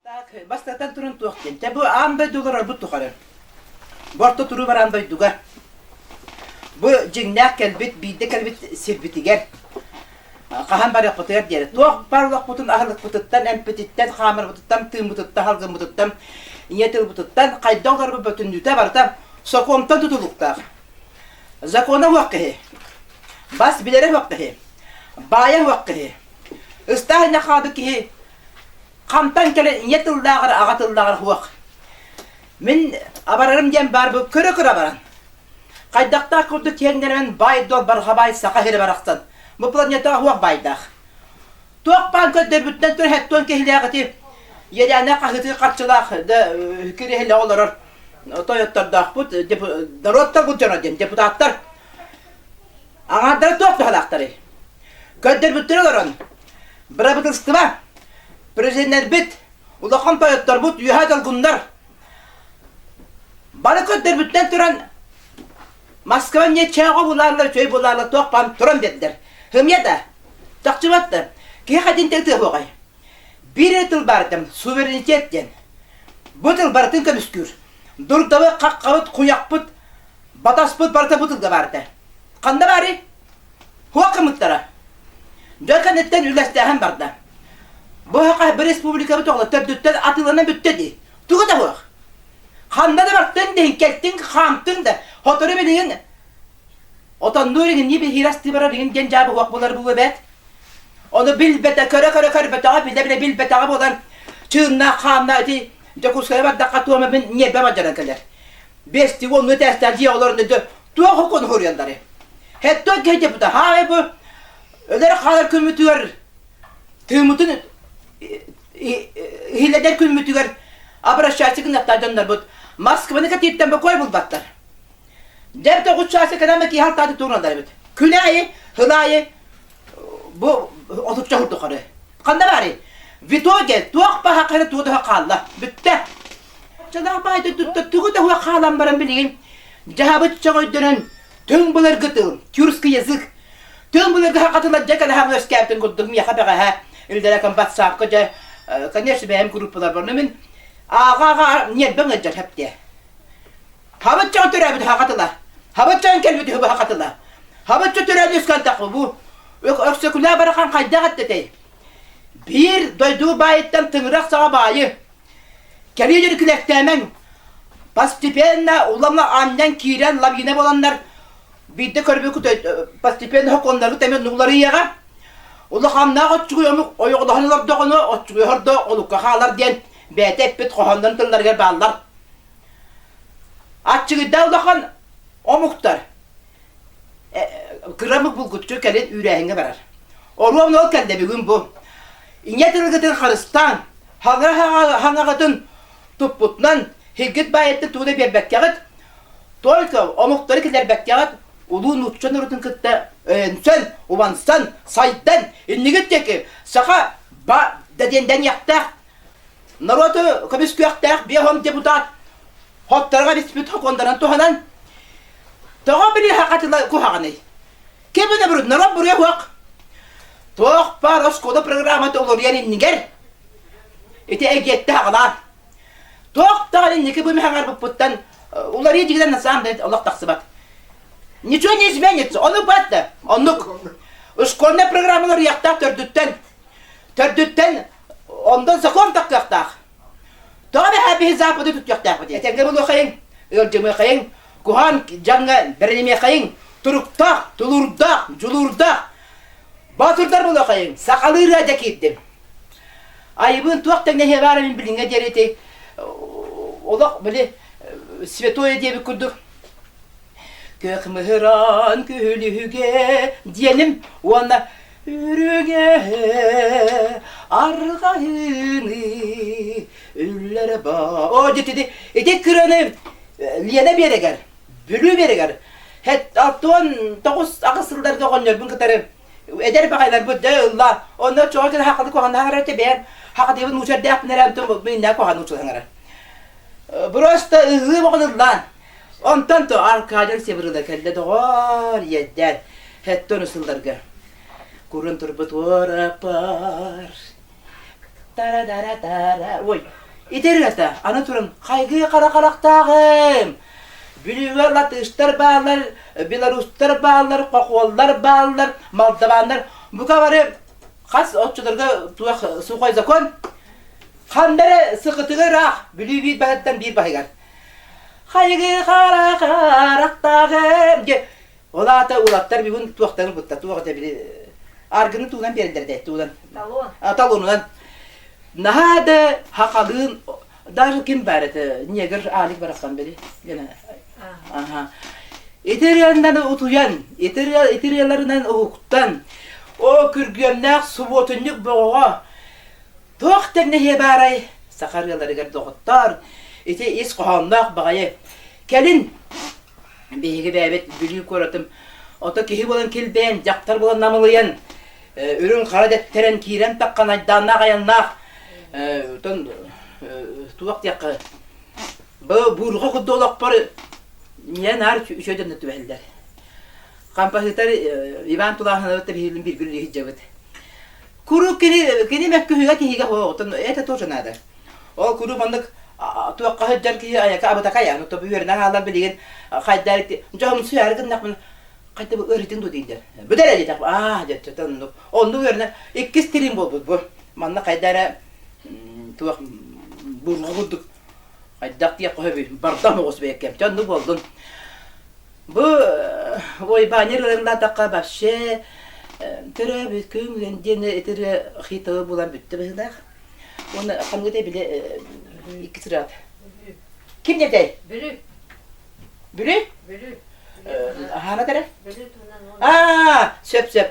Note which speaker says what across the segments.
Speaker 1: Так, бастатан туран туох диэн. Дьэ бу аан дойдулар орбут тухары. Бу орто туруу бараан дойдуга. Бу дьиҥнээх кэлбит, биирдэ кэлбит сирбитигэр хаһан барыахпытыгар диэри туох баар олохпутун аһылыкпытыттан, эмпититтэн, хаамарбытыттан, тыыммытыттан, халгыммытыттан, ийэ тылбытыттан хайдах олорбут бөтүннүүтэ барыта сокуонтан тутулуктаах. Закона уох киһи, бас билэрэ уох киһи, баайа уох киһи, ыстаах хаалбыт киһи Хантан кэлэн ийэ тыллааҕар аҕа тыллааҕар суох. Мин абарарым диэн баар бу көрө-көрө абаран. Хайдахтаах курдук киэҥнэрэн баай-дуол барҕа баай саха сирэ барахсан. Бу планетаҕа суох баайдаах. Туох баан көрдөрбүтүнэн тура хэттуон киһилээх ити иэдээннээх хаһыытыы харчылаах да кириэһилэ олорор тойоттордоохпут народтар бу дьоно диэн депутаттар аҥаардара туох туһалаахтарый? Көрдөрбүттэрэ олорон Бырабыыталыстыба, президеннэрбит, улахан тойотторбут, үөһээ долгуннар бары көрдөрбүттэн туран Москва не чээҕэ булааллар, үчүгэй булааллар, туох баан туран биэрдэр. Хымыйа да, чахчыбат да, киһи хатин тыа Биир эрэ тыл баар этим, суверенитет диэн. Бу тыл барытын көмүскүүр. Дурдабы, хаххабыт, куйахпыт, батаспыт барыта бу тылга баар этэ. Ханна баарый? Хуох гыммыттара. Дьон кэнниттэн үлэстээһин барда. Бу хаха бір республикабыт оҕолор төрдүттэн атыыланан бүттэ дии. Тугу да хуох. Ханна да бартын диһин, кэлтиҥ, хаамтыҥ да, хотору билигин отоннуур иҥин нии биһиир астыы барар иҥин диэн дьаабы хуох булар бу эбээт. Ону билбэтэ, көрө-көрө көрбөтөҕө, билэ-билэ билбэтэҕэ буолан чыыннаах хааннаах ити Дьокуускайга бардахха туома мин ньиэрбэм алдьанан кэлэр. Биэстии уоннуу этээстээх дьиэ олорон туох укун суруйалларый? Хэттон киһи депутат хаай бу өлөр хаалар күммүтүгэр тыыммытын иһилэтэр күммүтүгэр обращаться гыннахтар дьоннорбут Москваны кэтииртэн бокуой булбаттар. Дьэ тоҕус чааса кэнэн киһи алтааты туруналар эбит. Күн аайы, сыл аайы бу отучча сыл тухары. Ханна баарый? В итоге туох баһа хара туох да хаалла. Бүттэ. Чалаах баайда тутта тугу да хуох хаалан баран билигин дьаһабыт чоҕойдонон түҥ былыргы тыл, тюркский язык, түҥ былыргы хакатылар дьэ кэлэһэҥ үөскээбитин курдук миэхэ бэҕэһээ илдэрэ ватсапка дьэ конечно бэйэм группалар бар мин ааҕа-ааҕа ньиэрбэҥ ыалдьар хэптиэ Хабыт чоҕ төрөөбүт хакатыла. Хабыт чоҕ кэлбит үһү хакатыла. Хабыт чо төрөөбүт үскантах бу Өксөкүлээх барахан хайдах эттэтэй? Биир дойду баайыттан тыҥырах саҕа баайы кэлии дьөрүкүлэхтээмэҥ постепенно улама анньан киирэн лавина буоланнар биирдэ көрбүккүт постепенно сокуоннаргыт эмиэ уларыйыаҕа улаханнаах оччугуй омук ойоҕолоһон олордоҕуна оччугуй ордо олукка хаалар диэн бэйэтэ эппит хоһооннорун тылларыгар бааллар аччыгыйдаах улахан омуктар кыра омук булгуччу кэлин үүрээһиҥҥэ барар. Оруобуна ол кэллэ бүгүн бу. Ийэ тылгытын харыстаан, хаҥа хаҥаҕытын туппутунан хиргит баайыттан тугу да биэрбэккэҕит, только омуктары киллэрбэккэҕит улуу нуучча норуотун кытта өйөнсөн, убансан, сайдан, иннигит диэки саха ба да диэн дэниэхтээх норуоту көмүскүөхтээх биэһом депутат хотторго биспит сокуоннарын туһанан тоҕо били хатыла куһаҕаный? Ким да буруй, норуот буруйа суох. Туох баар оскуола программата уларыйар иннигэр ити эгиэтте аҕалаан. Туох даҕаны инники бу миһаҥарбыппыттан уларыйа дигинэн на самом деле олох тахсыбат. Ничего не изменится. Ону бат да. Оннук. Школьная программа уларыйахтаах төрдүттэн. Төрдүттэн онтон закон тахсыахтаах. Тоҕо бэһээ биһи запады туттуохтаахпыт. Этэҥҥэ булуохайыҥ, ыалдьымыахайыҥ, куһаан дьаҥҥа бэринимиэхэйиҥ, туруктаах, тулуурдаах, дьулуурдаах боотурдар буолуохайыҥ, сахалыы ырыа дьэ киирдим. Айыбыын туох тэҥнэһиэ баара мин билиҥҥэ диэри ити олох били святое диэбит курдук Күөх мыһыран күлүгэ диэним уонна Үрүҥэ арҕаһыыны үллэрэ ба. О, ити ити кыраны Лена биэрэгэр, Бүлүү биэрэгэр 69 сылларга оҕонньорбун кытары эдэр баҕайыларбыт дьэ ылла. Онно чоҕо кэлэ хахалы куһаҕан этэ бэйэм хахатыыбын муучардаахпын эрэ онтон миннээх куһаҕан уучулаһаҥара. Просто ыһыы боҕун ыллаан. Онтон то Аркадий Севрыла кэллэ доҕоор иэдээн хэттон сылларга курун турбут уораппар. Тара-дара-тара. Ой, ити ырыата аны туран хайгыы хара харахтааҕым. Бүлүүгэ латыштар бааллар, белорустар бааллар, хохуоллар бааллар, молдаваннар. Бука бары хас оччолорго туох сухой закон ханна эрэ сыкытыгы ыраах Бүлүү биир баһыттан биир баһыгар. Хайгыы хара харахтааҕым. Ол аата уолаттар бүгүн туохтарын кытта туох этэ били аргыны туунан биэрэллэр дээ туунан.
Speaker 2: Талон.
Speaker 1: Талонунан. Наһаа да хахалыын даже ким баар этэ негр Алик барахсан били. Аха. Ити ырыаннан утуйан, ити ырыаларынан уһуктан, о күргүөмнээх субуотунньук бөҕөҕө Туох тэҥнэһиэ баарай, саха ырыаларыгар доҕоттоор, ити ис хоһоонноох баҕайы. Кэлин биһиги бэйэбит Бүлүү куоратым ото киһи буолан килбэйэн, дьахтар буолан намылыйан, үрүҥ хара дэттэрэн киирэн таххан айдааннаах айаннаах отон туох диэххэ бу буурҕа курдук олохпор ийэ наар үчүгэй дьонно түбэһэллэр. Хампаһыытар Иван Тулааһынабыт да биһигин бииргэ үлэлии сылдьабыт. Куруук кини кини мөккүһүүгэ киһигэ оттон это тоже надо. Ол куруук маннык туохха сылдьар киһи айака абытакай аны то үөрэнэн хаалан билигин хайда дьоһумсуйаары гыннахпына хайда бу ыарыйтын дуо дииллэр. Бүтэр ээ диэтэх аа дьэ оннук оннук үөрэнэ иккис тирим буолбут бу. Манна хайда эрэ туох бурҕа курдук хайдах диэх хөбүй бардам оҕус бэйэккэм чэ оннук буоллун. Бу ойбаанньар ырыалаатахха вообще төрөөбүт күн диэн итири хитовы булан бүттэ быһыылаах. Уонна ханнык били икки сыраат. Ким диэтэй?
Speaker 2: Бүлүү.
Speaker 1: Бүлүү?
Speaker 2: Бүлүү.
Speaker 1: Хаана тэрэ?
Speaker 2: Бүлүү туһунан
Speaker 1: Аа, сөп сөп.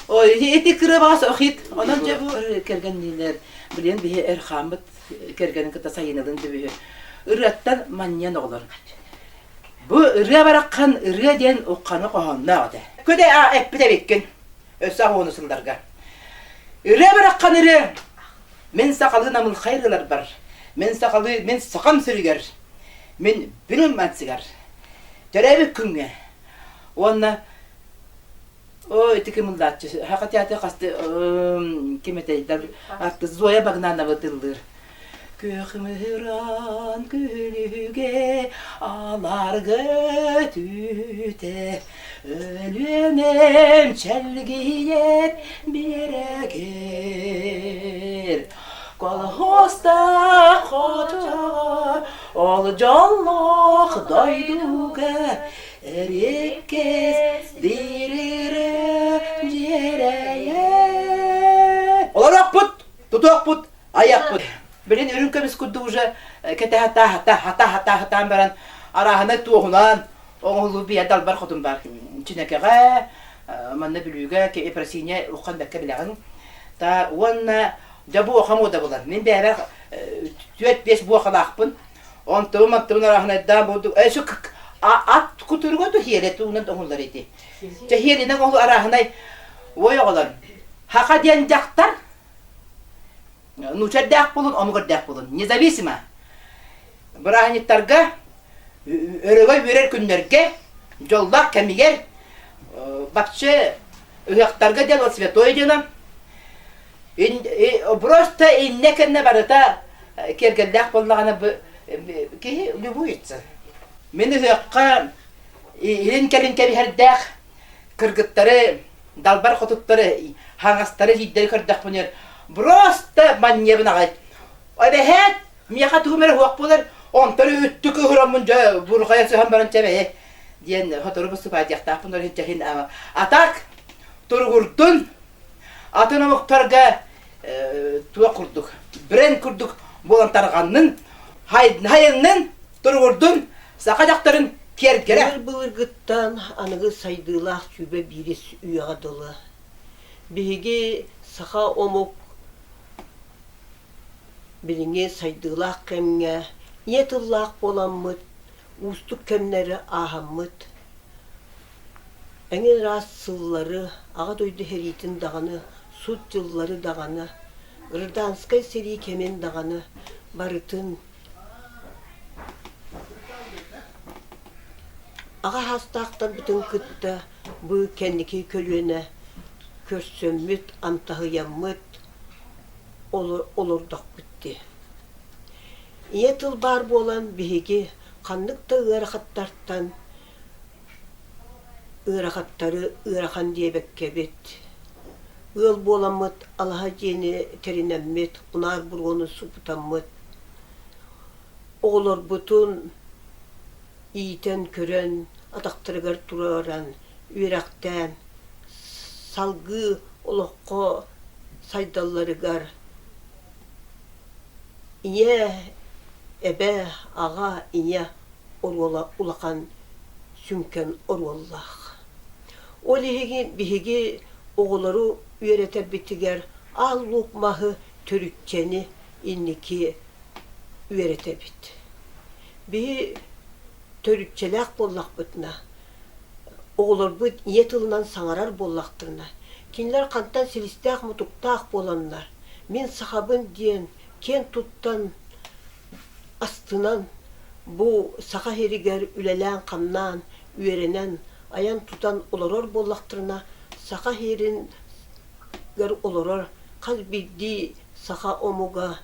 Speaker 1: Ой, ити кырабаҕас хит. Онон дьэ бу кэргэнниилэр билиэн биһи эр хааммыт кэргэнин кытта сайынылын дүбүһү. Ырыаттан манньан оҕолор. Бу ырыа бараххан ырыа диэн ухханы хоһоонноох этэ. Көдө а эппит эбиккин. Өссө оҕону сылларга. Ырыа бараххан ырыа. Мин сахалыы намылхай ырыаларбар. Мин сахалыы мин сахам сиригэр. Мин бүлүм ансыгар. Төрөөбүт күҥҥэ. Уонна О, ити ким ыллааччы? Хака театр хасты ким этэй? Артист Зоя Багнанова тыллыыр. Күөх мыһыран күлүгэ аларга түүтэ Өлүөнэм чэлгийэр биэрэгэр Колхозтаах хочоҕо ол дьоллоох дойдуга Эриэккэс биирирэ дьиэрэйэ Олорохпут, тутуохпут, айахпыт. Билин үрүҥ көмүс курдук уже кэтэһэ хата хата хата хатаан баран арааһынай туоһунан оҥоһуллубут биһиэ далбар хотун бар. Чинэкэҕэ, манна Бүлүүгэ Ефросинья уххан бэккэ билэҕин. Та уонна дьэ буоха муода булар. Мин бэйэбэр түөрт-биэс буохалаахпын. Онтубун мантыбын арааһынайдаан буолдук. Өссө ат кутуруга да хиэлэ тугунан оҥуллар ити. Чэ хиэлинэн оҥул арааһынай ой оҕолор. Хаха диэн дьахтар нууча эрдээх буолун, омук эрдээх буолун. Независимо. Бырааһынньыктарга өрөгөй үөрэр күннэргэ, дьоллоох кэмигэр вообще ыһыахтарга диэн вот святое дело Просто иннэ кэннэ барыта киэргэллээх буоллаҕына киһи любуется. Мин ыһыахха илин-кэлин кэбиһэрдээх кыргыттары, далбар хотуттары, хаҥастары, лииддэри көрдөхпүнэ просто манньыабын аҕай. Эбэһээт миэхэ тугум эрэ суох буолар, онтон үттү кыыһыраммын дьэ бурҕайа сыһан баран чэбэйэ диэн сотору выступаадьахтаахпын ол иһин а так туругурдун Атын омуктарга туох курдук, бренд курдук буолан тарҕаннын, хайыннын, туругурдун, саха дьахтарын киэргэрэ.
Speaker 3: Былыр-былыргыттан аныгы сайдыылаах сүбэ биирис үйэҕэ дылы. Биһиги саха омук билиҥҥи сайдыылаах кэмҥэ ийэ тыллаах буоламмыт, уустук кэмнэри ааһаммыт, Эҥин ыраас сыллары, Аҕа дойду сэриитин даҕаны, сут дьыллары даҕаны, гражданскай сэрии кэмин даҕаны барытын аҕа саастаахтарбытын кытта бу кэнники көлүөнэ көрсөммүт, амтаһыйаммыт. олордохпут дии. Ийэ тыл баар буолан биһиги ханнык да ыарахаттартан ыарахаттары ыарахан диэбэккэбит, ыал буоламмыт алаһа дьиэни тэринэммит, унаар буруону субутаммыт, оҕолорбутун иитэн көрөн, атахтарыгар туруоран, үөрэхтээн, салгыы олоххо сайдалларыгар ийэ, эбэ, аҕа, ийэ оруола улахан сүҥкэн оруоллаах. Ол иһин биһиги оҕолору үөрэтэрбитигэр аал луук маһы төрүччэни инники үөрэтэбит. Биһи төрүччэлээх буоллахпытына, оҕолорбут ийэ тылынан саҥарар буоллахтарына, кинилэр хантан силистээх-мутуктаах буоланнар, мин сахабын диэн киэн туттан астынан бу Саха сиригэр үлэлээн-хамнаан, үөрэнэн, айан-тутан олорор буоллахтарына, Саха сиригэр олорор хас биирдии саха омуга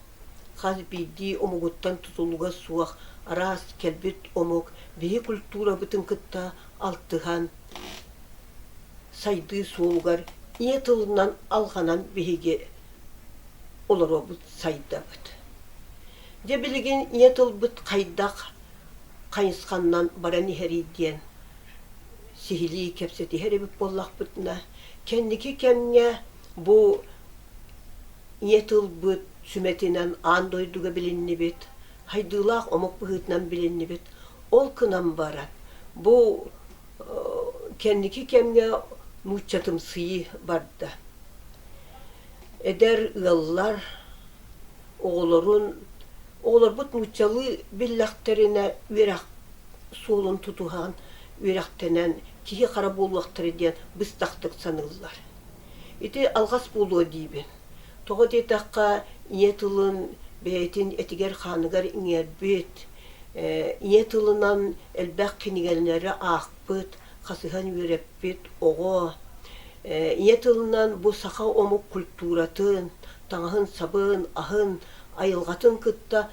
Speaker 3: хас биирдии омугуттан тутулуга суох араас кэлбит омук биһи культурабытын кытта алтыһан сайдыы суолугар ийэ тылынан алҕанан биһиги олоробут, сайдабыт. Дьэ билигин ийэ тылбыт хайдах хайысханнан баран иһэрий диэн сиһилии кэпсэтиһэр эбит буоллахпытына, кэнники кэмҥэ бу ийэ тылбыт сүмэтинэн аан дойдуга билиннибит, хайдыылаах омук быһыытынан билиннибит. Ол гынан баран, бу кэнники кэмҥэ нууччатымсыйыы барда. Эдэр ыаллар оҕолорун оҕолорбут нууччалыы биллэхтэринэ үөрэх суолун тутуһан үөрэхтэнэн киһи-хара буолуохтара диэн быстахтык саныыллар. Ити алҕас буолуо диибин. Тоҕо диэтэххэ, ийэ тылын бэйэтин этигэр-хааныгар иҥэрбит, ийэ тылынан элбэх кинигэлэри аахпыт, хасыһан үөрэппит оҕо ийэ тылынан бу саха омук культуратын, таҥаһын-сабын, аһын, айылҕатын кытта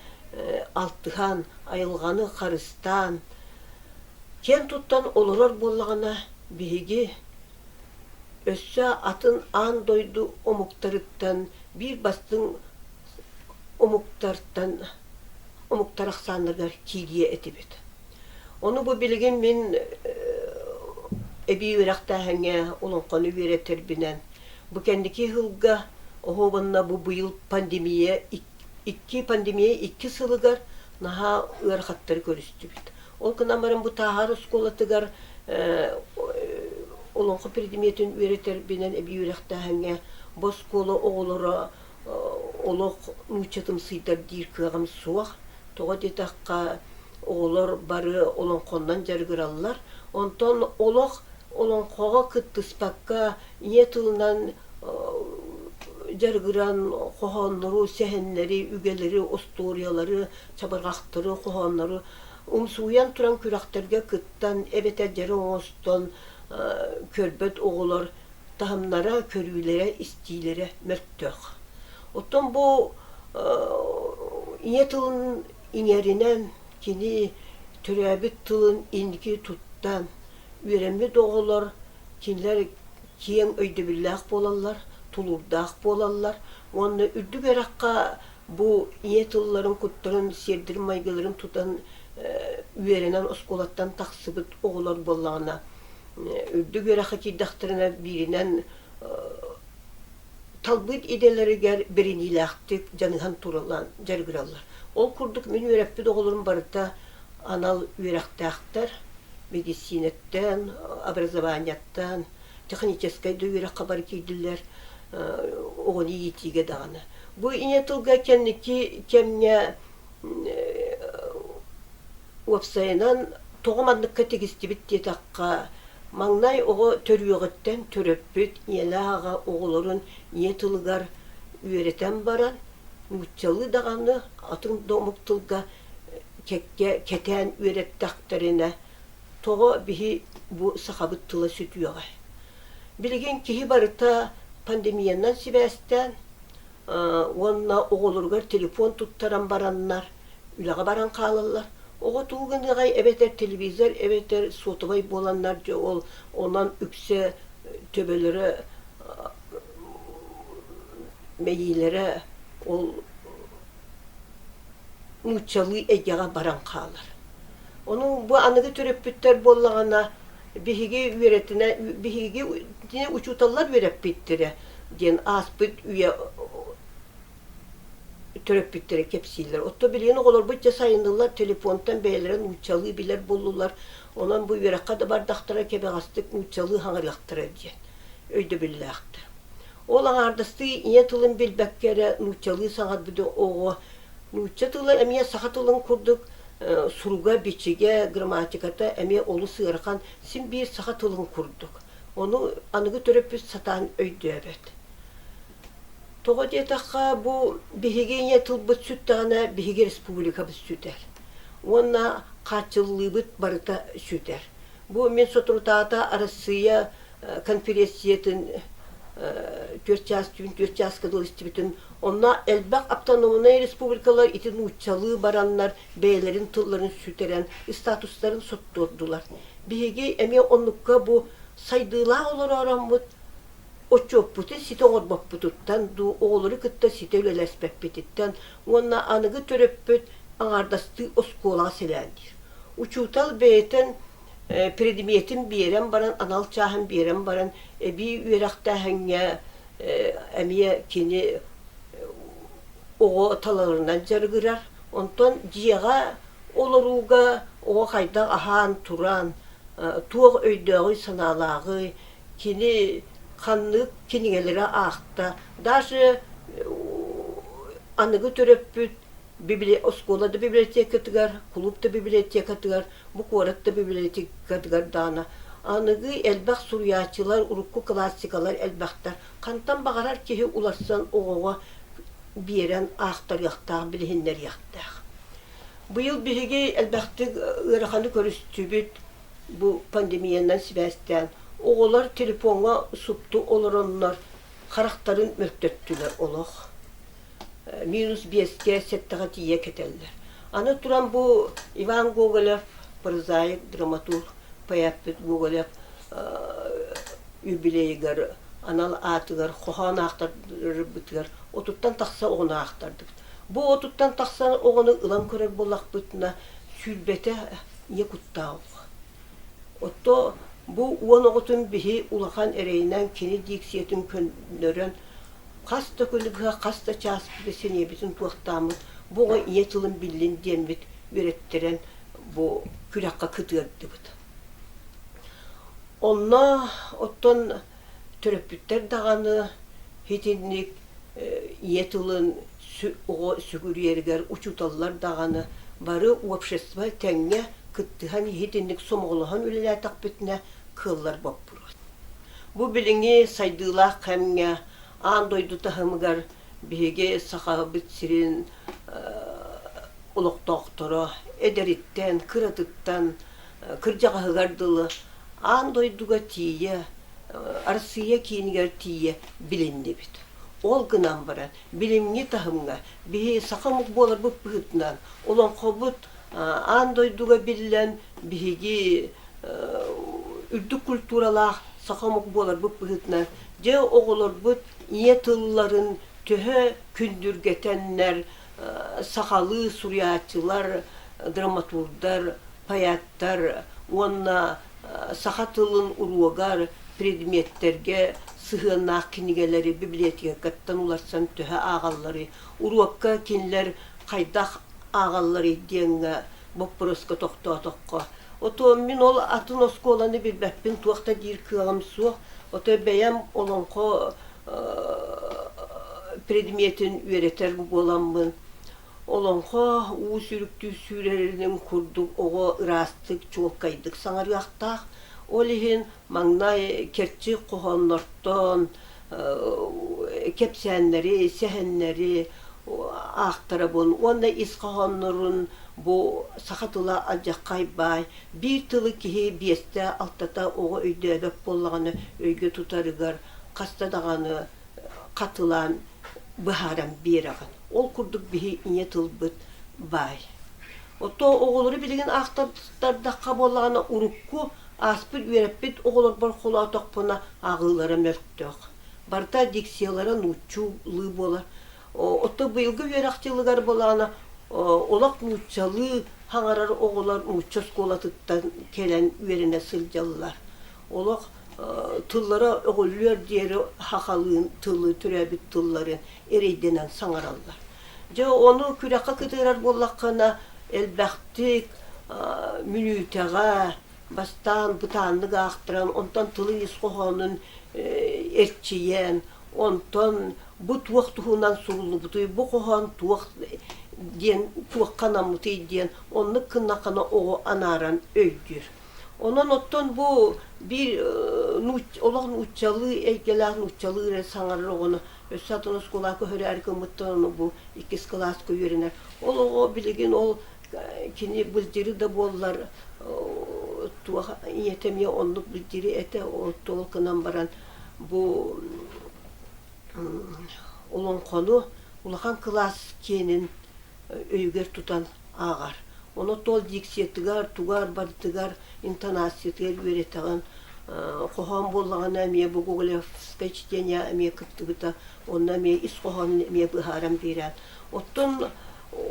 Speaker 3: алтыһан, айылҕаны харыстаан, киэн туттан олорор буоллаҕына, биһиги өссө атын аан дойду омуктарыттан биир бастыҥ омуктартан омуктар ахсааннарыгар киириэ этибит. Ону бу билигин мин эбии үөрэхтээһиҥҥэ олоҥхону үөрэтэрбинэн бу кэнники сылга оһуобанна бу быйыл пандемия икки пандемия икки сылыгар наһаа ыарахаттары көрүстүбүт. Ол гынан баран бу Тааһар оскуолатыгар олоҥхо предметин үөрэтэрбинэн эбии үөрэхтээһиҥҥэ бу оскуола оҕолоро олох нууччатымсыйдар диир кыаҕым суох. Тоҕо диэтэххэ, оҕолор бары олоҥхоннон дьарыгыраллар. Онтон олох олоҥхоҕо кыттыспакка ийэ тылынан дьарыгыран хоһооннору, сэһэннэри, үгэлэри, остуоруйалары, чабырҕахтары, хоһооннору умсугуйан туран күрэхтэргэ кыттан эбэтэр дьарык оҥостон көрбөт оҕолор таһымнара, көрүүлэрэ, истиилэрэ мөлтөх. Оттон бу ийэ тылын иҥэринэн кини төрөөбүт тылын инники туттан үөрэммит оҕолор кинилэр киэҥ өйдөбүллээх буолаллар, тулуурдаах буолаллар уонна үрдүк үөрэххэ бу ийэ тылларын, куттарын, сиэрдэрин-майгыларын тутан үөрэнэн оскуолаттан тахсыбыт оҕолор буоллаҕына, үрдүк үөрэххэ киирдэхтэринэ бииринэн талбыт идэлэригэр бэриниилээхтик дьаныһан тураллан дьарыгыраллар. Ол курдук мин үөрэппит оҕолорум барыта анал үөрэхтээхтэр, медицинэттэн, образованиеттан, техническэй да үөрэххэ бары киирдилэр, оҕону иитиигэ даҕаны. Бу ийэ тылга кэнники кэмҥэ уопсайынан тоҕо манныкка тигистибит диэтэххэ, маҥнай оҕо төрүөҕүттэн төрөппүт ийэлээх аҕа оҕолорун ийэ тылыгар үөрэтэн баран, нууччалыы даҕаны, атын да омук тылга кэккэ кэтээн үөрэттэхтэринэ, тоҕо биһи бу сахабыт тыла сүтүөҕэй? Билигин киһи барыта пандемиянан сибээстээн. Уонна оҕолоругар телефон туттаран бараннар үлэҕэ баран хаалаллар. Оҕо тугу гыныаҕай эбэтэр телевизор эбэтэр сотовай буоланнар дьэ ол онон үксэ төбөлөрө мэйиилэрэ ол нууччалыы эйгэҕэ баран хаалар. Ону бу аныгы төрөппүттэр буоллаҕына биһиги үөрэтинэ биһиги учууталлар үөрэппиттэрэ диэн ааспыт үйэ төрөппүттэрэ кэпсииллэр. Оттон билигин оҕолорбут дьэ сайыннылар, телефонтан бэйэлэрэ нууччалыы билэр буоллулар. Онон бу үөрэххэ да бардахтара кэбэҕэстик нууччалыы хаҥырыахтара диэн өйдөбүллээхтэр. Ол аҥаардастыы ийэ тылын билбэккэ эрэ нууччалыы саҥарбыт оҕо нуучча тыла эмиэ саха тылын курдук суруга-бичигэ, грамматиката эмиэ олус ыарахан, син биир саха тылын курдук. Ону аныгы төрөппүт сатаан өйдөөбөт. Тоҕо диэтэххэ, бу биһиги ийэ тылбыт сүттэҕинэ, биһиги республикабыт сүтэр. Уонна хааччыллыыбыт барыта сүтэр. Бу мин соторутааҕыта Арассыыйа конференциятын түөрт чаас түүн түөрт чааска дылы истибитим. Онно элбэх автономнай республикалар ити нууччалыы бараннар бэйэлэрин тылларын сүтэрэн статустарын соттуордулар. Биһиги эмиэ оннукка бу сайдыылаах олороороммут отчуоппутун ситэ оҥорбоппутуттан дуу, оҕолору кытта ситэ үлэлэспэппититтэн уонна аныгы төрөппүт аҥаардастыы оскуолаҕа сэлээнниир. Учуутал бэйэтин предметин биэрэн баран, анал чааһын биэрэн баран, эбии үөрэхтээһиҥҥэ эмиэ кини оҕо таларынан дьарыгырар. Онтон дьиэҕэ олорууга оҕо хайдах аһаан туран, туох өйдөөҕүй-санаалааҕый, кини ханнык кинигэлэри аахта, даже аныгы төрөппүт оскуола да библиотекатыгар, кулууп да библиотекатыгар, бу куорат да библиотекатыгар даҕаны аныгы элбэх суруйааччылар, урукку классикалар элбэхтэр. Хантан баҕарар киһи уларсан оҕоҕо биэрэн аахтарыахтаах, билиһиннэриэхтээх. Быйыл биһиги элбэхтик ыараханы көрүстүбүт бу пандемиянан сибээстээн. Оҕолор телефоҥҥа супту олороннор харахтарын мөлтөттүлэр олох. Минус биэскэ, сэттэҕэ тиийэ кэтэллэр. Аны туран бу Иван Гоголев, прозаик, драматург, поэппыт Гоголев юбилейыгар анал аатыгар хоһоон аахтарбытыгар отуттан тахса оҕону аахтардыбыт. Бу отуттан тахса оҕону ылан көрөр буоллахпытына, сүүрбэтэ ийэ куттаах оҕо. Отто бу уон оҕотун биһи улахан эрэйинэн кини дикциятын көннөрөн хас да күнү быһа хас да чааспыты сэниэбитин туохтааммыт бу оҕо ийэ тылын биллин диэммит үөрэттэрэн бу күрэххэ кытыардыбыт. Онно оттон төрөппүттэр даҕаны итинник ийэ тылын оҕо сүгүрүйэригэр учууталлар даҕаны бары общество тэҥҥэ кыттыһан итинник сомоҕолоһон үлэлээтэхпитинэ кыаллар боппуруос. Бу билиҥҥи сайдыылаах кэмҥэ аан дойду таһымыгар биһиги Сахабыт сирин олохтоохторо эдэриттэн, кыратыттан, кырдьаҕаһыгар дылы аан дойдуга тиийэ, Арассыыйа киинигэр тиийэ билиннибит. Ол гынан баран, билиҥҥи таһымҥа биһи саха омук буоларбыт быһыытынан олоҥхобут аан дойдуга биллэн биһиги үрдүк культуралаах саха омук буоларбыт быһыытынан дьэ оҕолорбут ийэ тылларын төһө күндүргэтэннэр сахалыы суруйааччылар, драматурдар, поэттар уонна саха тылын уруогар предметтэргэ сыһыаннаах кинигэлэри библиотекаттан уларсан төһө ааҕалларый, уруокка кинилэр хайдах ааҕалларый диэҥҥэ боппуруоска тохтоотоххо Отоо мин ол атын оскуоланы билбэппин, туох да диир кыаҕым суох. Ото бэйэм олоҥхо предметин үөрэтэр буоламмын, олоҥхо уу сүрүктүү сүүрэрин курдук оҕо ыраастык, чуолкайдык саҥарыахтаах. Ол иһин маҥнай кэрчик хоһооннортон кэпсээннэри, сэһэннэри аахтарабын уонна ис хоһооннорун бу саха тыла алдьархай баай, биир тылы киһи биэстэ, алтата оҕо өйдөөбөт буоллаҕына өйгө тутарыгар хаста даҕаны хатылаан. быһааран биэрэҕин. Ол курдук биһи ийэ тылбыт баай. Ото оҕолору билигин аахтардахха буоллаҕына урукку ааспыт үөрэппит оҕолорбор холоотохпуна ааҕыылара мөлтөх. Барыта дикциялара нууччалыы буолар. Оттон быйылгы үөрэх дьылыгар буоллаҕына олох нууччалыы хаҥарар оҕолор нуучча оскуолатыттан кэлэн үөрэнэ сылдьаллар. Олох тыллара өҕүллүөр диэри сахалыын тылы төрөөбүт тылларын эрэйдэнэн саҥараллар. Дьэ ону күрэххэ кытыарар буоллаххына элбэхтик мүнүүтэҕэ бастаан бытааннык аахтаран, онтон тылын ис хоһоонун эрчийэн, онтон бу туох туһунан суруллубутуй, бу хоһоон туох диэн туохха анаммытый диэн оннук гыннаххына оҕо анааран өйдүүр. Онон оттон бу биир олох нууччалыы эйгэлээх нууччалыы эрэ саҥарар оҕону өссө атын оскуолаҕа көһөрөөрү гыммыттар ону бу иккис кылааска үөрэнэр. Ол оҕо билигин ол кини былдьыры да буоллар туох ийэтэ эмиэ оннук былдьыры этэ ол гынан баран бу олоҥхону улахан кылаас киэнин өйүгэр тутан ааҕар. Ону тол дикциятыгар, тугар барытыгар, интонациятыгар үөрэтэҕин. Хоһоон буоллаҕына эмиэ бу Гоголевское чтение эмиэ кыттыбыта, онно эмиэ ис хоһоонун эмиэ быһааран биэрэн. Оттон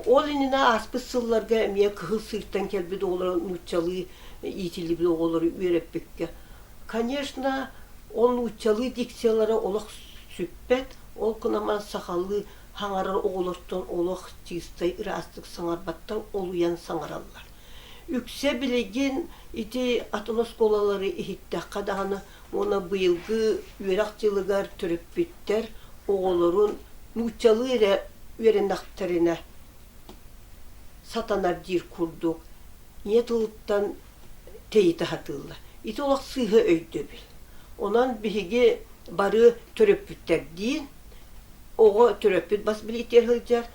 Speaker 3: ол иннинэ ааспыт сылларга эмиэ Кыһыл Сыыртан кэлбит оҕолору нууччалыы иитиллибит оҕолору үөрэппиккэ. Конечно, ол нууччалыы дикциялара олох сүппэт, ол гынан сахалыы хаҥарар оҕолортон олох чыыстай ыраастык саҥарбаттар, олуйан саҥараллар. Үксэ билигин ити атын оскуолалары иһиттэххэ даҕаны уонна быйылгы үөрэх дьылыгар төрөппүттэр оҕолорун нууччалыы эрэ үөрэннэхтэринэ сатанар диир курдук ийэ тылыттан тэйитэ сатыыллар. Ити олох сыыһа өйдөбүл. Онон биһиги бары төрөппүттэрдиин оҕо төрөппүт бас билиитигэр сылдьар,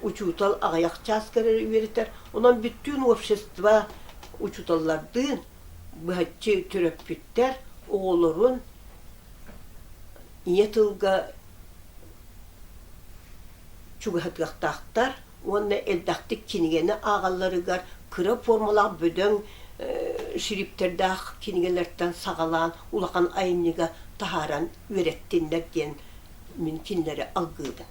Speaker 3: учуутал аҕыйах чааска эрэ үөрэтэр. Онон бүттүүн общество учууталлардыын быһаччы төрөппүттэр оҕолорун ийэ тылга чугаһатыахтаахтар уонна элбэхтик кинигэни ааҕалларыгар кыра формалаах бөдөҥ шриптэрдээх кинигэлэртэн саҕалаан улахан айымньыга таһааран үөрэттиннэр диэн мин кинилэри алгыыбын.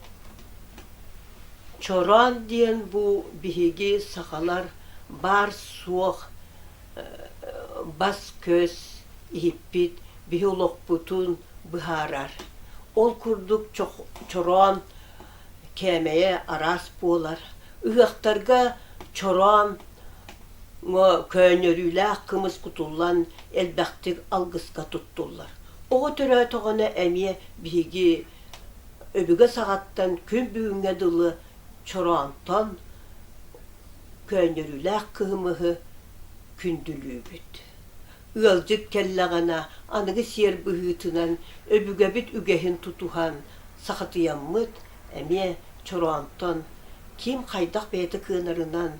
Speaker 3: Чороон диэн бу биһиги сахалар баар-суох бас-көс иһиппит биһи олохпутун быһаарар. Ол курдук чороон кээмэйэ араас буолар. Ыһыахтарга чороон көөнньөрүүлээх кымыс кутуллан элбэхтик алгыска туттуллар. Оҕо төрөөтөҕүнэ эмиэ биһиги өбүгэ саҕаттан күн бүгүҥҥэ дылы чороонтон көөнньөрүүлээх кыһымыһы күндүлүүбүт. Ыалдьыт кэллэҕинэ аныгы сиэр быһыытынан өбүгэбит үгэһин тутуһан сахатыйаммыт эмиэ чороонтон ким хайдах бэйэтэ кыанарынан,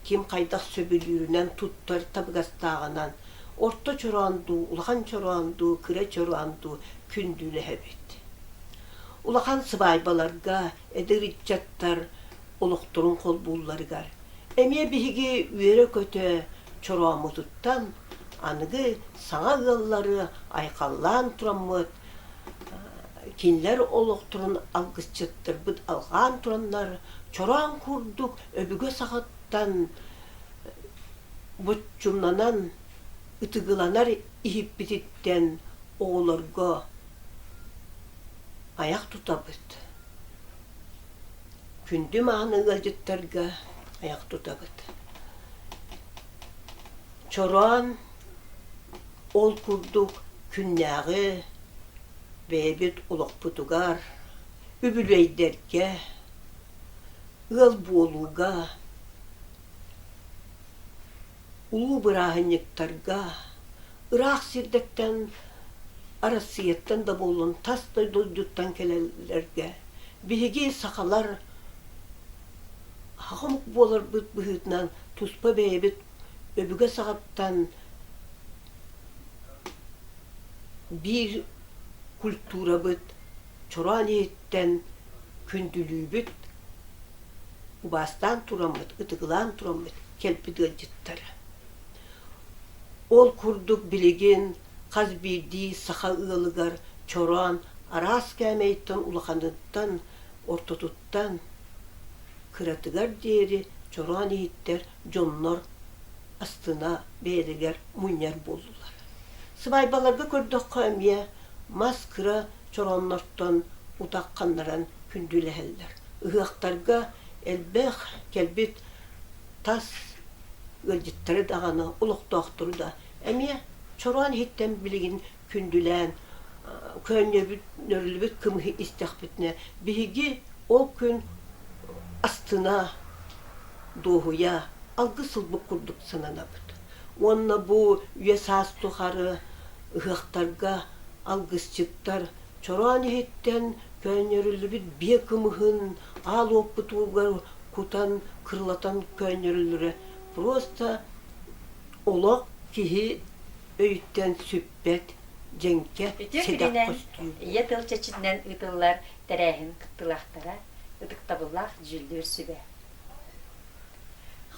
Speaker 3: ким хайдах сөбүлүүрүнэн туттар табыгастааҕынан орто чороон дуу, улахан чороон дуу, кыра чороон дуу күндүлэһэбит. Улахан сыбаайбаларга эдэр ыччаттар олохторун холбуулларыгар эмиэ биһиги үөрэ-көтө чорооммутуттан аныгы саҥа ыаллары айхаллаан тураммыт кинилэр олохторун алгысчыттарбыт алҕаан тураннар чороон курдук өбүгэ саҕаттан боччумнанан ытыгыланар иһиппититтэн оҕолорго айах тутабыт. Күндү мааны ыалдьыттарга айах тутабыт. Чороон ол курдук күннээҕи бэйэбит олохпутугар, үбүлүөйдэргэ, ыал буолууга, улуу бырааһынньыктарга, ыраах сирдэртэн Арассыыйаттан да буоллун, тас дойдуттан кэлэллэргэ биһиги сахалар саха омук буоларбыт быһыытынан туспа бэйэбит өбүгэ саҕаттан биир культурабыт чороон иһиттэн. күндүлүүбүт, убаастаан тураммыт, ытыгылаан тураммыт кэлбит ыалдьыттара. Ол курдук билигин хас биирдии саха ыалыгар чороон араас кээмэйиттэн улаханыттан, ортотуттан кыратыгар диэри чороон иһиттэр дьоннор астына бэйэлэригэр мунньар буоллулар. Сыбаайбаларга көрдөххө эмиэ мас кыра чорооннортон утах ханнаран күндүлэһэллэр. Ыһыахтарга элбэх кэлбит тас ыалдьыттары даҕаны, олохтоохтору да эмиэ чороон иһиттэн билигин күндүлээн көөнньөбүт, нөрүллүбүт кымыһы истэхпитинэ биһиги ол күн астына, дуоһуйа, алгыс ылбыт курдук сананабыт. Уонна бу үйэ-саас тухары ыһыахтарга алгысчыттар чороон иһиттэн көөнньөрүллүбүт биэ кымыһын аал уоппут уугар кутан кырылатан көөнньөрүллэрэ просто олох киһи өйүттэн сүппэт дьэҥкэ
Speaker 2: Үтүө
Speaker 3: сэдэх
Speaker 2: күнүнэн
Speaker 3: көстүү.
Speaker 2: Ийэ тыл чэрчитинэн ыытыллар тэрээһин кыттыылаахтара, ытыктабыллаах дьүүллүүр сүбэ.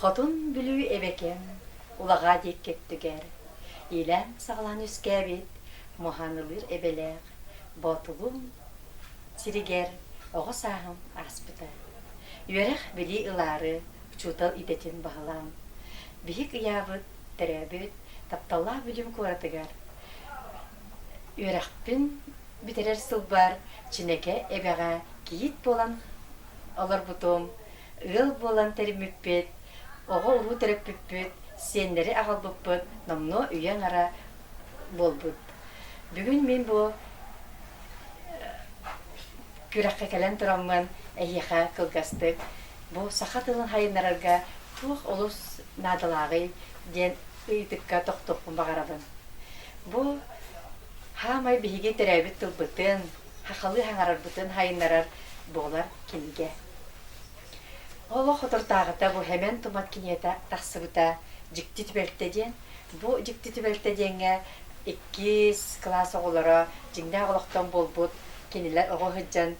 Speaker 2: Хотун Бүлүү эбэкэм улаҕаа диэки өттүгэр иилээн-саҕалаан үөскээбит Муһаанылыыр эбэлээх Боотулум сиригэр оҕо сааһым ааспыта. Үөрэх-билии ылаары учуутал идэтин баһылаан, биһик ыйаабыт, төрөөбүт, тапталлаах Бүлүүм куоратыгар үөрэхпин бүтэрэр сылбар Чинэкэ эбэҕэ кийиит буолан олорбутум, ыал буолан тэриммиппит, оҕо-уруу төрөппүппүт, сиэннэри аҕалбыппыт номнуо үйэ аҥара буолбут. Бүгүн мин бу күрэххэ кэлэн тураммын эһиэхэ кылгастык бу саха тылын хайыннарарга туох олус наадалааҕый диэн ыйытыкка тохтуохпун баҕарабын. Бу хаамай биһиги төрөөбүт тылбытын, хахалыы хаҥарарбытын хайыннарар буолар кинигэ. Олох отуртааҕыта бу Хэмэн Тумат кинигэтэ тахсыбыта Дьикти түбэлтэ диэн. Бу Дьикти түбэлтэ диэҥҥэ иккис кылаас оҕолоро дьиҥнээх олохтон буолбут кинилэр оҕо сылдьан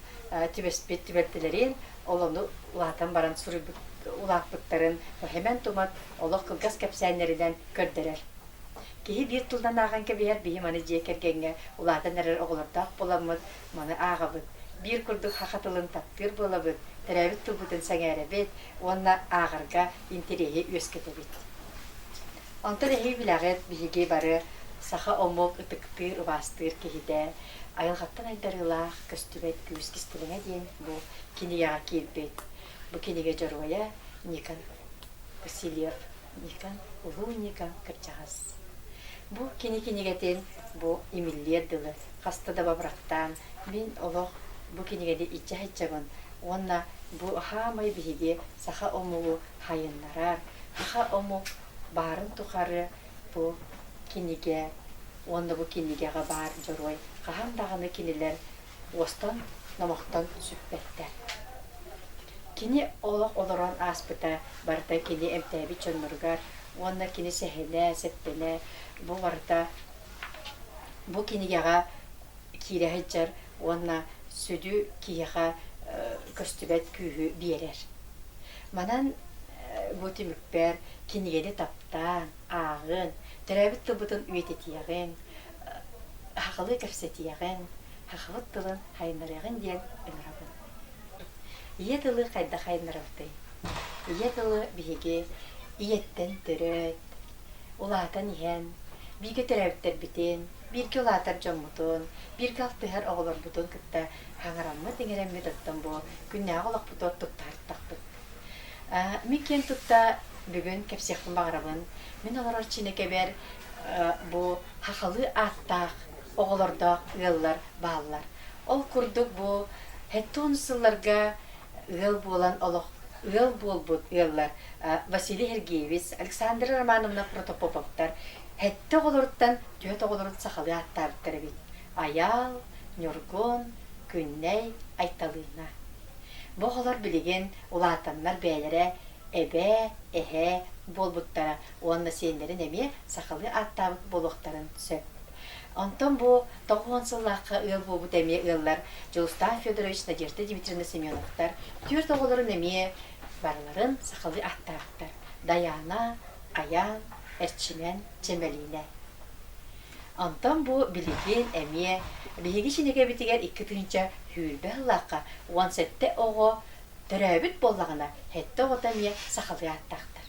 Speaker 2: түбэспит түбэлтэлэрин, ол ону улаатан баран суруйбут улааппыттарын Хэмэн Тумат олох кылгас кэпсээннэринэн көрдөрөр. Киһи биир тылынан ааҕан кэбиһэр, биһи маны дьиэ кэргэҥҥэ улаатан эрэр оҕолордоох буоламмыт маны ааҕабыт. Биир курдук саха тылын таптыыр буолабыт, төрөөбүт тылбытын сэҥээрэбит уонна ааҕарга интэриэһи үөскэтэбит. Онтон эһиги билэҕит, биһиги бары саха омук ытыктыыр, убаастыыр киһитэ, айылҕаттан айдарыылаах көстүбэт күүс кистэлэҥэ диэн бу кинигэҕэ киирбит. Бу кинигэ дьоруойа Никон Васильев. Никон, улуу Никон кырдьаҕас. Бу кини кинигэтин бу имиллиэр дылы хаста да бабырахтаан мин олох бу кинигэни илдьэ сылдьабын уонна бу хаамай биһиги саха омугу хайыннарар, саха омук баарын тухары бу кинигэ уонна бу кинигэҕэ баар дьоруой хаһан даҕаны кинилэр уостан, номохтон сүппэттэр. Кини олох олорон ааспыта барыта кини эмтээбит дьонноругар уонна кини сэһэнэ, сэттэнэ бу барыта бу кинигэҕэ киирэ сылдьар уонна сүдү киһиэхэ көстүбэт күүһү биэрэр. Манан бу түмүкпэр кинигэни таптаан, ааҕын, төрөөбүт тылбытын үйэтитиэҕиҥ, сахалыы кэпсэтиэҕиҥ, сахабыт тылын хайыннарыаҕыҥ диэн ыҥырабын. Ийэ тылы хайдах хайыннарабытый? Ийэ тылы биһиги ийэттэн төрөөт, улаатан иһэн, бииргэ төрөөбүттэрбитин, бииргэ улаатар дьоммутун, бииргэ алтыһар оҕолорбутун кытта хаҥараммыт-иҥэрэммит оттон бу күннээҕи олохпутугар туттаһыттахпыт. Мин киэн тутта бүгүн кэпсиэхпин баҕарабын. Мин олорор Чинэкэбэр бу хахалыы ааттаах оҕолордоох ыаллар бааллар. Ол курдук бу сэттэ сылларга ыал буолан олох ыал буолбут ыаллар Василий Сергеевич, Александра Романовна Протопоповтар сэттэ оҕолоруттан түөрт оҕолорун сахалыы ааттаабыттар эбит. Айаал, Ньургун, Күннэй, Айталыына. Бу оҕолор билигин улаатаннар бэйэлэрэ эбээ, эһээ буолбуттара уонна сиэннэрин эмиэ сахалыы ааттаабыт буолуохтарын сөп. Онтон бу 90 сыллаахха ыал буолбут эмиэ ыаллар Дьулустаан Федорович, Надежда Дмитриевна Семеновтар түөрт оҕолорун эмиэ барыларын сахалыы ааттаабыттар. Дайаана, Айаан, Эрчимэн, Чэмэлиинэ. Онтон бу билигин эмиэ биһиги чинэкэбитигэр 2020 сыллаахха 17 оҕо төрөөбүт буоллаҕына, сэттэ оҕото эмиэ сахалыы ааттаахтар.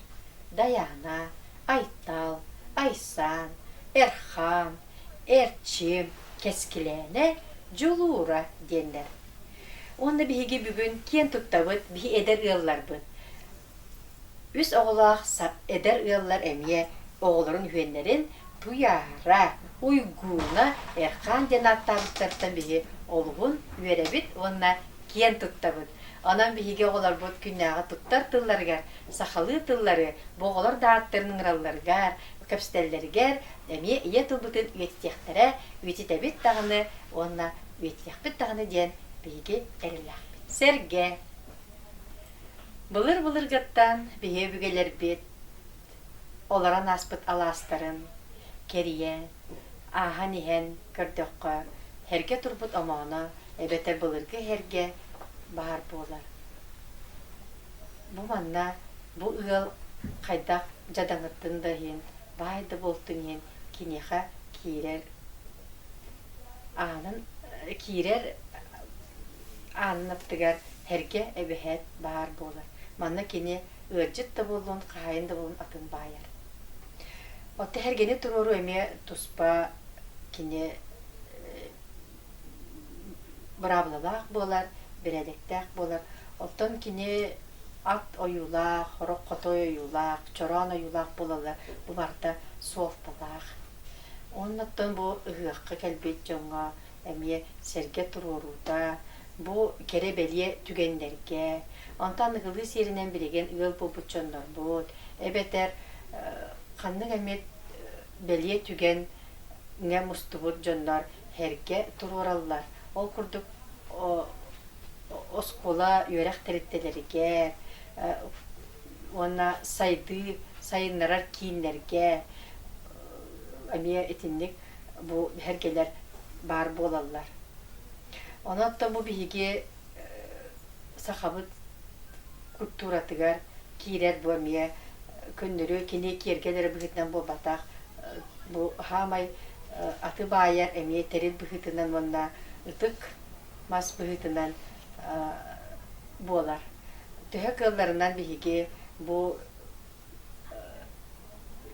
Speaker 2: Дайаана, Айтал, Айсан, Эрхаан, Эрчим, Кэскилээнэ, Дьулуура диэннэр. Уонна биһиги бүгүн киэн туттабыт биһи эдэр ыалларбыт. Үс оҕолоох эдэр ыаллар эмиэ оҕолорун үһүөннэрин Туйаара, Уйгууна, Эрхаан диэн ааттаабыттартан биһи олуһун үөрэбит уонна киэн туттабыт. Онон биһиги оҕолорбут күннээҕи туттар тылларыгар сахалыы тыллары бу оҕолор да ааттарын ыҥыралларыгар, кэпсэтэллэригэр эмиэ ийэ тылбытын үйэтитиэхтэрэ, үйэтитэбит даҕаны уонна үйэтитиэхпит даҕаны диэн биһиги эрэллээхпит. Сэргэ Былыр-былыргыттан биһи өбүгэлэрбит олорон ааспыт алаастарын кэрийэн, ааһан иһэн көрдөххө, һэргэ турбут омооно эбэтэр былыргы һэргэ баар буолар. Бу манна бу ыал хайдах дьадаҥыттын да иһин, баай да буолтун иһин киниэхэ киирэр аанын киирэр аанын аттыгар һэргэ эбэһээт баар буолар. Манна кини ыалдьыт да буоллун, хаһаайын да буоллун атын баайар. Оттон һэргэни туруоруу эмиэ туспа кини быраабылалаах буолар, бэрээдэктээх буолар. Оттон кини ат ойуулаах, сорох хотой ойуулаах, чороон ойуулаах буолаллар. Бу барыта суолталаах. Уонна оттон бу ыһыахха кэлбит дьоҥҥо эмиэ сэргэ туруоруута, бу кэрэ-бэлиэ түгэннэргэ, онтон аныгылыы сиэринэн билигин ыал буолбут дьоннорбут, эбэтэр ханнык эмит бэлиэ түгэҥҥэ мустубут дьоннор һэргэ туруораллар. Ол курдук оскуола үөрэх тэрилтэлэригэр уонна сайдыы сайыннарар кииннэргэ эмиэ итинник бу һэргэлэр баар буолаллар. Онон бу биһиги сахабыт культуратыгар киирэр бу эмиэ көннөрү кини киэргэл эрэ быһыытынан буолбатах, бу хаамай аты баайар эмиэ тэрил быһыытынан уонна ытык мас быһыытынан буолар. Төһө кыалларынан биһиги бу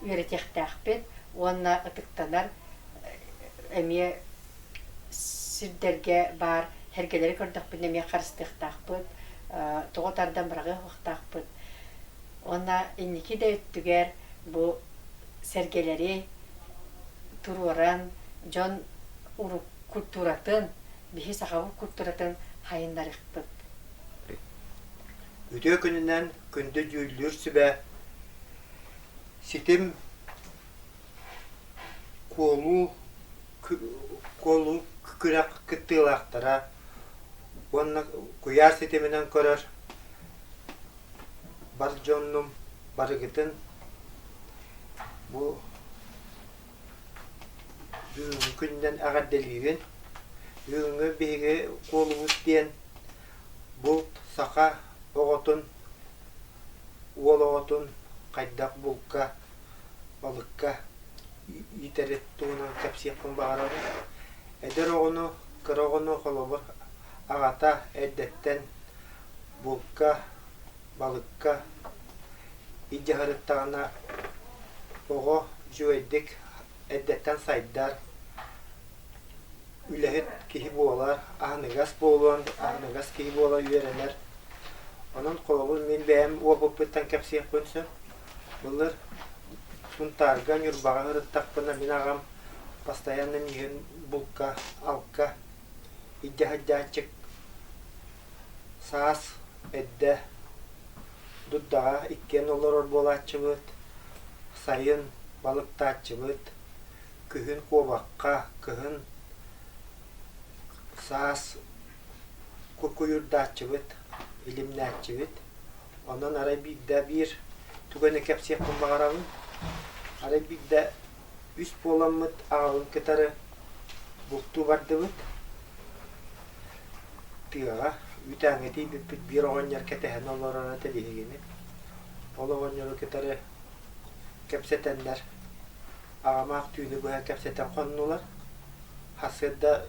Speaker 2: үөрэтиэхтээхпит уонна ытыктанар эмиэ сирдэргэ баар һэргэлэри көрдөхпүнэ эмиэ харыстыахтаахпыт, тоҕо тардан быраҕыа суохтаахпыт. Уонна инники да өттүгэр бу сэргэлэри туруоран дьон культуратын, биһи сахабыт культуратын хайыннарыахпыт.
Speaker 4: Үтүө күнүнэн күндү дьүүллүүр сүбэ ситим куолуу куолуу күрэх кыттыылаахтара уонна куйаар ситиминэн көрөр бар дьоннум барыгытын бу бүгүҥҥү күнүнэн эҕэрдэлиибин. Бүгүҥҥү биһиги куолубут диэн Булт саха оҕотун, уол оҕотун хайдах булка, балыкка иитэри туһунан кэпсиэхпин баҕарабын. Эдэр оҕону, кыра оҕону холобур аҕата эрдэттэн булка, балыкка илдьэ сырыттаҕына оҕо үчүгэйдик эрдэттэн сайдар, үлэһит киһи буолар, аһыныгас буолуон, аһыныгас киһи буола үөрэнэр. Онон холобур мин бэйэм уопуппуттан кэпсиэхпин сөп. Былыр Сунтаарга, Ньурбаҕа сырыттахпына мин аҕам постоянно миигин булка, алка илдьэ сылдьааччы. Саас эрдэ дурдаҕа иккиэн олорор буолааччыбыт, сайын балыктааччыбыт, Күһүн куобахха, кыһын саас куйуурдааччыбыт, илимнээччибит. Онон арай биирдэ биир түгэни кэпсиэхпин баҕарабын. Арай биирдэ үс буоламмыт аҕабын кытары Бултуу бардыбыт. Тыаҕа үүтээҥҥэ тиийбиппит биир оҕонньор кэтэһэн олорор этэ биһигини. Ол оҕонньору кытары кэпсэтэннэр аҕамаах түүнү быһа кэпсэтэн хоннулар. Сарсыарда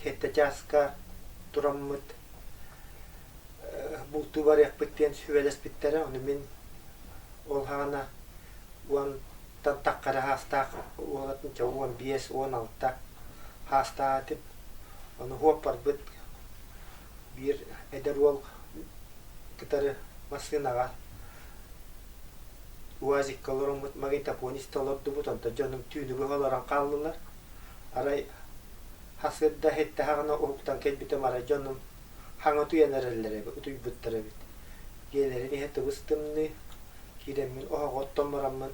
Speaker 4: сэттэ чааска тураммыт бултуу барыахпыт диэн сүбэлэспиттэрэ. Ону мин ол саҕана уонтан таххара саастаах уолатын чэ 15, 16 саастаах этим. Ону уоппарбыт биир эдэр уол кытары массыынаҕа УАЗикка олороммут магнитофон истэ олордубут, онтон дьонум түүнү быһа олорон хааллылар. Арай сарсыарда иһиттэҕинэ уһуктан кэлбитим арай дьонум хаҥа утуйан эрэллэр эбит, утуйбуттар эбит. Дьиэлэрин иһэ тыбыс-тымныы, киирэммин оһоҕу оттон бараммын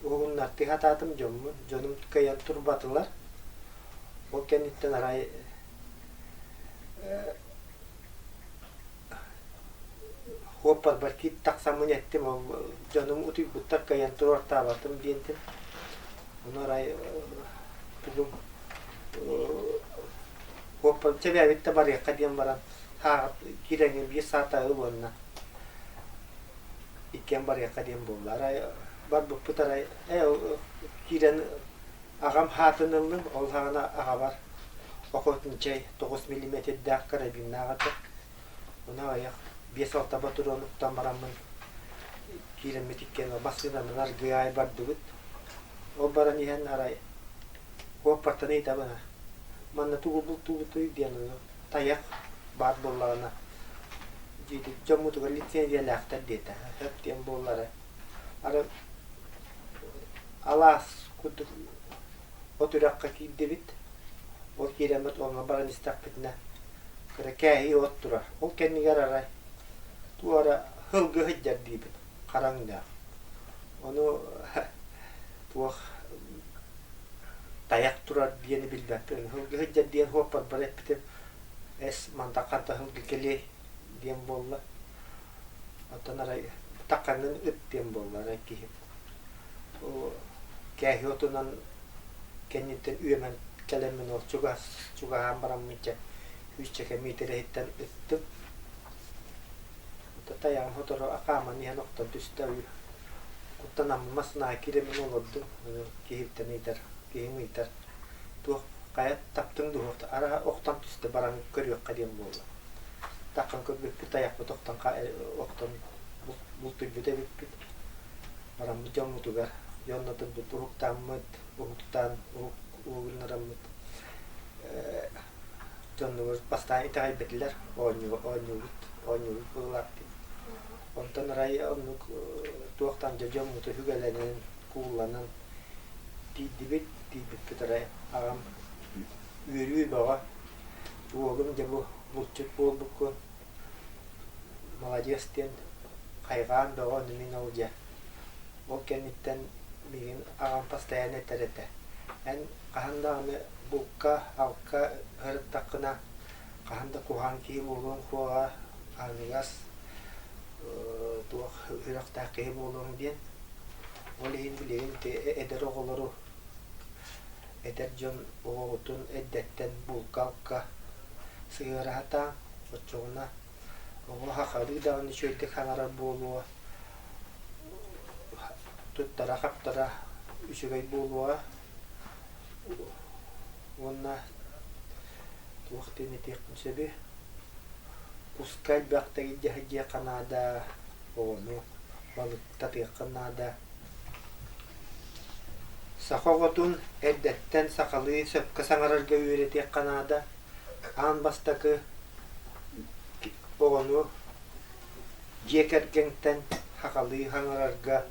Speaker 4: уһугуннартыы сатаатым дьоммун, дьонум кыайан турбатылар. Ол кэнниттэн арай Хуоппарбар киит тахсаммын эттим, ол дьонум утуйбуттар кыайан туруортаабатым диэнтин. Ону арай тугум хуоппар чэбээбит да барыахха диэн баран хааҕыт киирэҥҥин биир саата ыл уонна иккиэн барыахха диэн буолла. Арай барбыппыт арай ээ киирэн Аҕам хаатын ыллым, ол саҕана аҕабар охотничай 9 миллиметрдээх карабиннаах этэ. Ону аҕыйах биэс-алта ботуруон уктан бараммын киирэммит иккиэн массыынанан аргыый аайы бардыбыт. Ол баран иһэн арай уоппартан ыйытабын манна тугу бултуубутуй диэн ону тайах баар буоллаҕына диэтик дьоммутугар лицензиялээхтэр диэтэ. Сөп диэн буоллара. Арай Алаас курдук от үрэххэ киирдибит. Ол киирэммит онно баран истэхпитинэ кыра кээһии от турар. Ол кэннигэр арай туора һылгы сылдьар диибит хараҥнаах. Ону туох тайах турар диэни билбэппин. Һылгы сылдьар диэн суоппарбар эппитим эс мантан хантан һылгы кэлиэй диэн буолла. Оттон арай таххаҥҥын ыт диэн буолла арай киһим. Кээһи отунан кэнниттэн үөмэн кэлэммин ол чугас чугаһаан бараммын чэ сүүсчэкэ миэтэрэһиттэн ыттым. Ото тайаҕым сотору хааман иһэн охтон түстэ куттанаммын массыынаҕа киирэммин олордум. Киһиттэн ыйытар, киһим ыйытар туох хайа таптыҥ дуо араа охтон түстэ баран көрүөххэ диэн буолла. Таххан көрбүппүт тайахпыт охтон охтон бултуйбут эбиппит. Бараммыт дьоммутугар дьоннотурбут уһуктааммыт, уһуктаан уһугуннараммыт дьоннубут бастаан итэҕэйбэтилэр оонньуу оонньуубут оонньуубут быһыылаах диэн. Онтон арай оннук туохтан дьэ дьоммуту үгэлэнэн, куулланан тиийдибит, тиийбиппит арай аҕам үөрүү бөҕө уолум дьэ бу булчут буолбуккун маладьыас диэн хайҕаан бөҕө ону мин ол дьэ ол кэнниттэн миигин аҕам постоянно этэр этэ эн хаһан даҕаны булка-алка сырыттаххына хаһан да куһаҕан киһи буолуоҥ суоҕа аныгас туох үрэхтээх киһи буолуоҥ диэн ол иһин билигин ити эдэр оҕолору эдэр дьон оҕоҕутун эрдэттэн булка-алка сыһыара сатааҥ, оччоҕуна оҕо сахалыы даҕаны үчүгэйдик саҥарар буолуо, туттара-хаптара үчүгэй буолуоҕа уонна туох диэн этиэхпин сөбүй, куска элбэхтик илдьэ сылдьыахха наада, оҕону балыктатыахха наада. Саха оҕотун эрдэттэн сахалыы сөпкө саҥарарга үөрэтиэххэ наада. Аан бастакы оҕону дьиэ кэргэнтэн сахалыы саҥарарга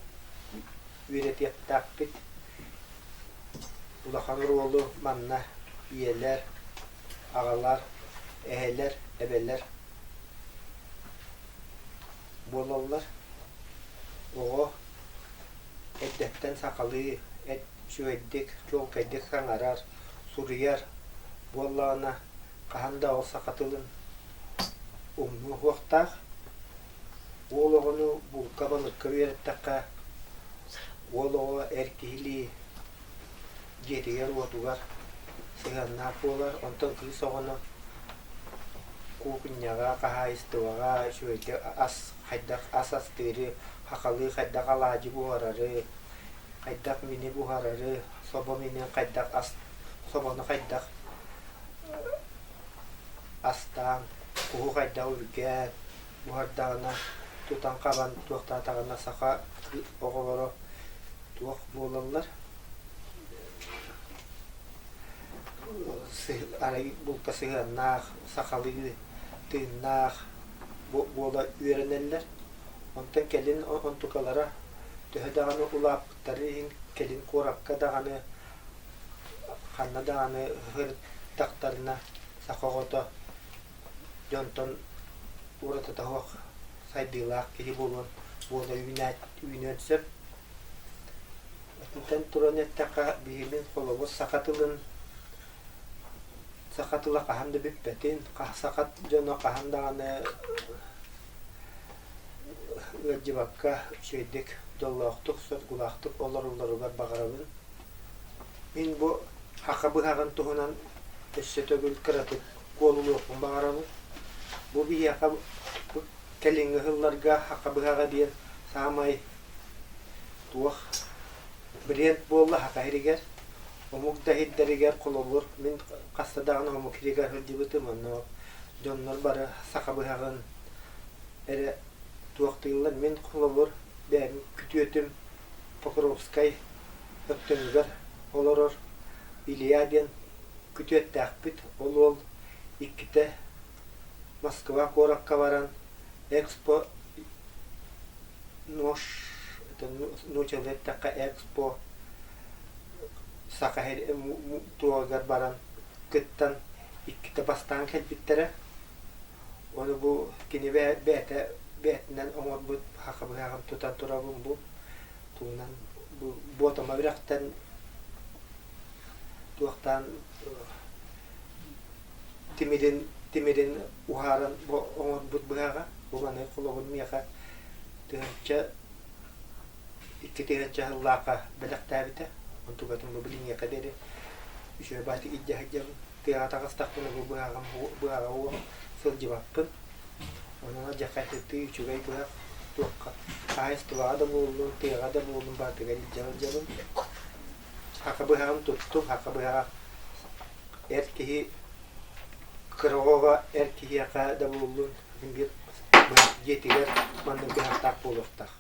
Speaker 4: үөрэтиэхтээхпит. Улахан оруолу манна ийэлэр, аҕалар, эһэлэр, эбэлэр буолаллар. Оҕо эрдэттэн сахалыы үчүгэйдик, чуолкайдык саҥарар, суруйар буоллаҕына, хаһан да ол саха тылын умнуо суохтаах. Уол оҕону булка-балыкка үөрэттэххэ, уол оҕо эр киһилии. дьиэтигэр-уотугар сыһыаннаах буолар. Онтон кыыс оҕону куукунньаҕа, хаһаайыстыбаҕа үчүгэйдик ас хайдах ас астыыры, хахалыы хайдах алаадьы буһарары, хайдах мини буһарары, собо минин хайдах ас собону хайдах астаан, куһу хайдах үргээн буһардаҕына, тутан-хабан туохтаатаҕына саха оҕолоро туох буолаллар арай булка сыһыаннаах, сахалыы тыыннаах буола үөрэнэллэр. Онтон кэлин онтукалара төһө даҕаны улааппыттарын иһин кэлин куоракка даҕаны ханна даҕаны сырыттахтарына саха оҕото дьонтон уратыта суох сайдыылаах киһи буолуон буола үүнүөн сөп. Итинтэн туран эттэххэ, биһигин холобур саха тылын саха тыла хаһан да бүппэтин, саха дьоно хаһан даҕаны ыалдьыбакка үчүгэйдик, дьоллоохтук, соргулаахтык олороллоругар баҕарабын. Мин бу саха быһаҕын туһунан өссө төгүл кыратык куолулуохпун баҕарабын. Бу биһиэхэ бу кэлиҥҥи сылларга саха быһаҕа диэн саамай туох бренд буолла саха сиригэр. Омук да сирдэригэр холобур мин хаста даҕаны омук сиригэр сылдьыбытым, онно дьоннор бары саха быһаҕын эрэ туохтууллар. Мин холобур бэйэм күтүөтүм Покровскай Өктөмүгэр олорор Илья диэн күтүөттээхпит. Ол уол иккитэ Москва куоракка баран Экспо нож нуучалыы эттэххэ Экспо Саха туоҕугар баран кыттан иккитэ бастаан кэлбиттэрэ. Ону бу кини бэйэтэ бэйэтинэн оҥорбут саха быһаҕын тутан турабын бу тугунан бу Буотама үрэхтэн туохтаан тимирин тимирин уһааран бу оҥорбут быһаҕа бу маны холобур миэхэ тыһыынча 2000 сыллаахха бэлэхтээбитэ. Онтукатын бу билиҥҥиэхэ диэри үчүгэй баатык илдьэ сылдьабын. Тыаҕа таҕыстахпына бу быһаҕым быһаҕа уох сылдьыбаппын. Онон алдьархай үчүгэй быһах туохха хаһаайыстыбаҕа да буоллун, тыаҕа да буоллун барытыгар илдьэ сылдьабын. Саха быһаҕын туттум, саха быһаҕа эр киһи кыра оҕоҕо эр киһиэхэ да буоллун биир быһах дьиэтигэр маннык быһахтаах буолуохтаах.